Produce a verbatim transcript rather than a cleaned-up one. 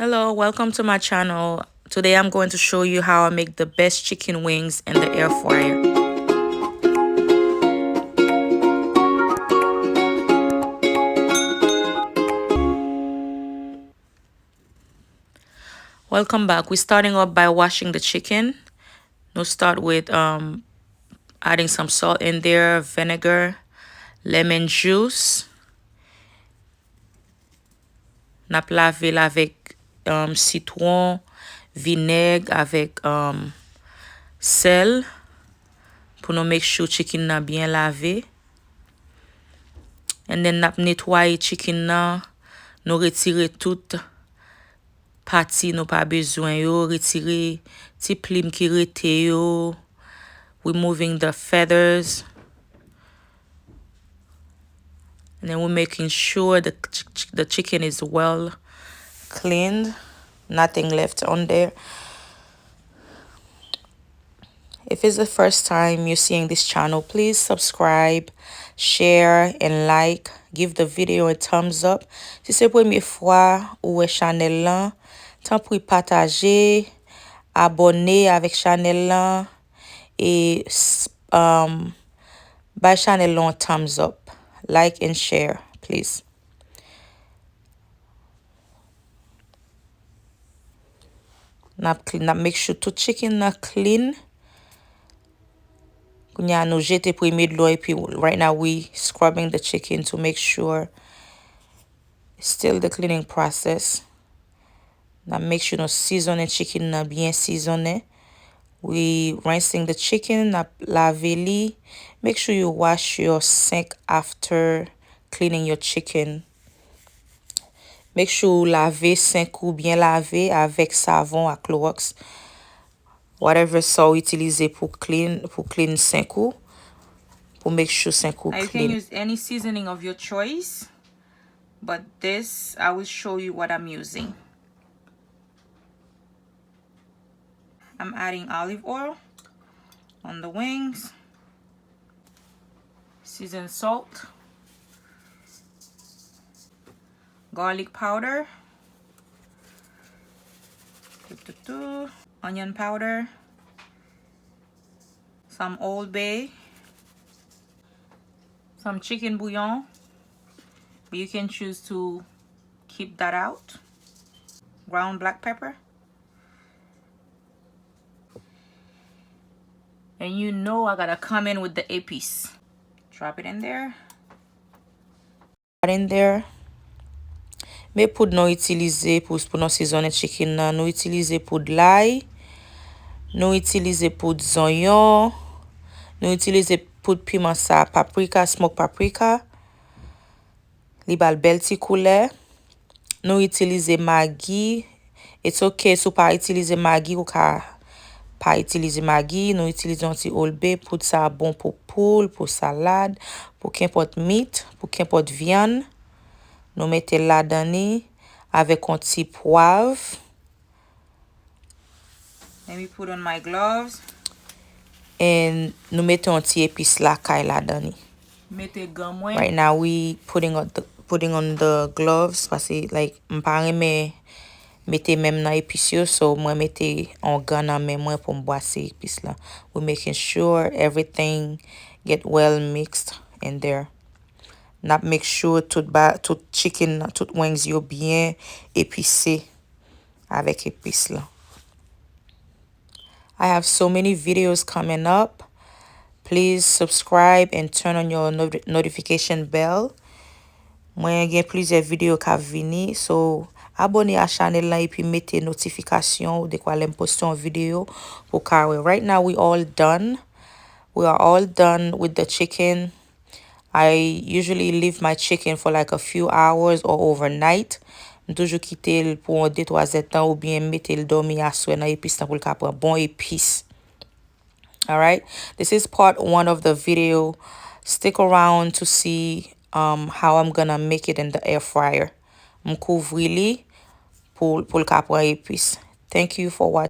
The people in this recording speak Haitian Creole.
Hello, welcome to my channel. Today I'm going to show you how I make the best chicken wings in the air fryer. Welcome back. We're starting off by washing the chicken. We'll start with um, adding some salt in there, vinegar, lemon juice. N ap lave l avèk um, sitwon, vinèg, avèk um, sèl pou nou make sure chicken nan byen lave. And then n ap netwaye chicken nan, nou retire tout pati nou pa bezwen yo, retire ti plim ki rete yo, removing the feathers. And then we're making sure the, ch- ch- the chicken is well cleaned, nothing left on there. If it's the first time you're seeing this channel, please subscribe, share, and like. Give the video a thumbs up. Si se premye fwa ou wè chanèl lan, tanpri pataje, abòne avèk chanèl lan, e s- um, bay chanèl lan yon thumbs up. Like and share, please. N ap clean, n ap make sure tout chicken nan clean. Kounye a nou jete premye dlo epi right now we scrubbing the chicken to make sure. Still the cleaning process. N ap make sure nou sizonnen chicken nan byen sizonnen. We rinsing the chicken, n ap lave li. Make sure you wash your sink after cleaning your chicken. Make sure ou lave sink ou byen lave avèk savon ak klowòks. Whatever sa ou itilize pou clean, pou clean sink ou, pou make sure sink ou clean. Now you can use any seasoning of your choice, but this I will show you what I'm using. I'm adding olive oil on the wings, seasoned salt, garlic powder, onion powder, some Old Bay, some chicken bouillon, but you can choose to keep that out, ground black pepper. And you know I gotta come in with the épices. Drop it in there. Right in there. Men poud nou itilize pou, pou nou sizonnen chicken nan, nou itilize poud lay, nou itilize poud zonyon, nou itilize poud piman sa, paprika, smoke paprika. Li ba l bèl ti koulè. Nou itilize magi. It's okay si w pa itilize magi, ou ka pa itilize magi. Nou itilize yon ti Old Bay. Poud sa bon pou poul, pou salad, pou kenpòt meat, pou kenpòt vyann. Nou mete l ladan li avèk yon ti pwav. Let me put on my gloves. And nou mete yon ti epis lakay ladan li. Mete gan mwen. Right now we putting on the, putting on the gloves paske like m pa renmen mete men m nan epis yo, so mwen mete yon gan nan men mwen pou m bwase epis la. We making sure everything get well mixed in there. N ap make sure tout ba, tout chicken nan, tout wings yo byen epise avèk epis lan. I have so many videos coming up. Please subscribe and turn on your noti- notification bell. Mwen gen plizyè videyo k ap vini, so abòne a chanèl lan epi mete notifikasyon ou dekwa lè m poste yon videyo pou w ka wè. Right now we all done. We are all done with the chicken. I usually leave my chicken for like a few hours or overnight. M toujou kite l pou yon de twa zèdtan oubyen m mete l dòmi aswè nan epis lan pou l ka pran bon epis. Alright, this is part one of the video. Stick around to see um, how I'm gonna make it in the air fryer. M kouvri li pou, pou l ka pran epis. Thank you for watching.